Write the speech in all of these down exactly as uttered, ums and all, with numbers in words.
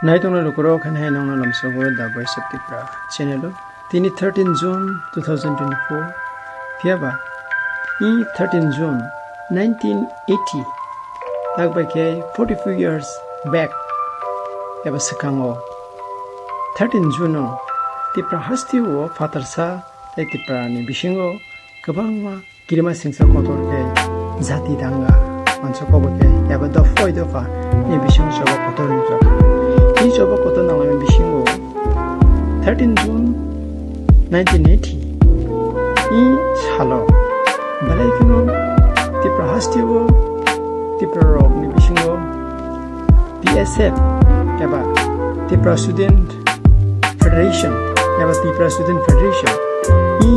Naitongnai lukurok, haino hai nongno lamsogo The Voice of Tripura channel o. Tini thirteen June two thousand twenty-four, phiyaba i thirteen June nineteen eighty, tak bai khe forty-four years back eba swkango thirteen June o Tripura hasteo phatarsa tei Tripura ni bisingo kwbangma kirima singsa kotor khe jati danga mansa kobo khe eba dopha oi dopha ni bisingo choba kotor nukjak. I choba kotor nanglaini bisingo thirteen June nineteen eighty i salo belai kheno Tripura hasteo Tripura rok ni bisingo T S F eba Tripura Student Federation eba Tripura Student Federation i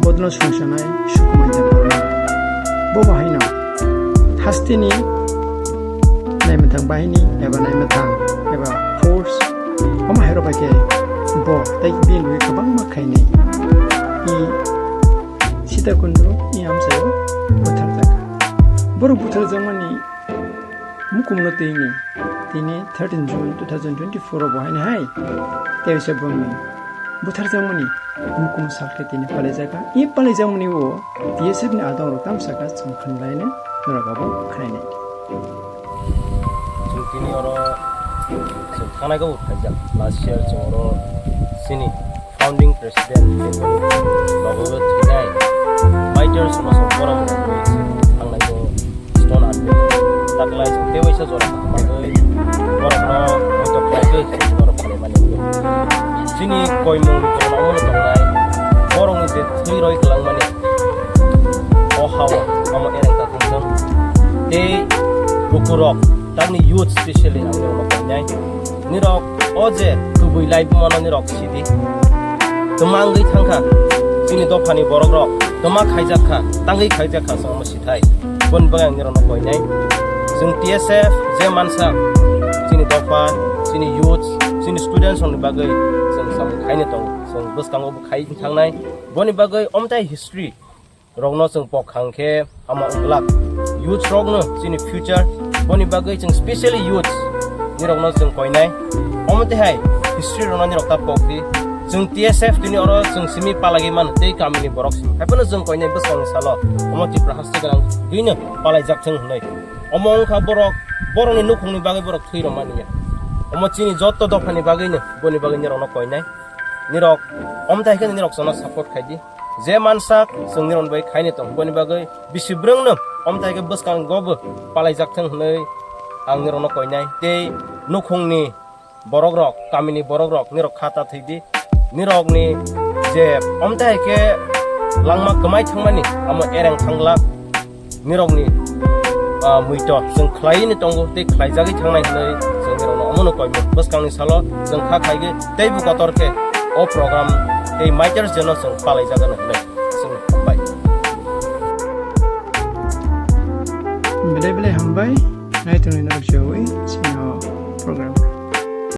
bodolno songsanai Sukumai Debbarma. Bo bahaino hasteni naimwthang bahini eba naimwthang eba force omo hairok bai khe bo tei bini bagwi kwbangma khainai. I Sitakundu i amchaio butharjak. Borok butharjakmani mukumno twini, tini thirteen June two thousand twenty-four o bo haino hai tei se bongni butharjakmani mukum salkhe tini palaijak. I palaijakmani o T S F ni adongrok tamsaka chwng khwnlaino norok abo khwlainai. Chwng tini oro chwng thangnai khe bo phaijak. Last year chwng oro chini founding president Babu thwinai Maitor Sumasa borok rokni thangnai bo stone art taklai tei waisa jora hamagwi borokno moito khlaigwi borok khlaimani. Chini koimung kono omono tongnai borokni je thwi roi kwlangmani o hao omo ereng ta tongthung tei lukurok tamni youth specially ang nirokno koinai. Nirok o je kubui laibumano nirok sidi. Twma wngwi thangkha chini dophani borokrok, twma khaijakha, tangwi khaijakha chwng omo sithai. Boni bagwi ang nirokno koinai. Chwng T S F je mansa chini dopha, chini youth, chini students rokni bagwi chwng samung khaina tongo. Chwng bwskango bo khai wng thangnai. Boni bagwi omtai history rokno chwng pok khang khe hama wng glak. Youth rokno chini future, boni bagwi chwng specially youth nirokno chwng koinai. Omo tei hai history rokno nirok ta pok di. Chwng T S F tini oro chwng simi palagwi mano tei kamini borok simi. Haiphano chwng koinai bwskangni salo omo Tripura haste gwnang gwino palaijak thwng hwnwi. Omo wngkha borok, borokni nukhungni bagwi borok thwi rwmani ya. Omo chini jotto dophani bagwino boni bagwi nirokno koinai. Nirok omthai khe nirok chwngno support khai di. Je mansak chwng nirokni bagwi khaini tong, boni bagwi bisi bwrwngno omthai khe bwskango bo palaijak thwng hwnwi ang nirokno koinai. Tei nukhungni borokrok, kamini borokrok nirok kha ta thwi di. Nirokni je omthai khe langma kwmai thangmani amo ereng thanglak. Nirokni, ah, muito chwng khlaiwi tongo tei khlaijagwi thangnai hwnwi chwng nirokno omono koimung. Bwskangni salo chwng kha khaigwi teibo kotor khe o program tei Maitor jeno chwng palaijagano hwnwi chwng hambai. Belai belai hambai, naitongnai norok jeui chini o program.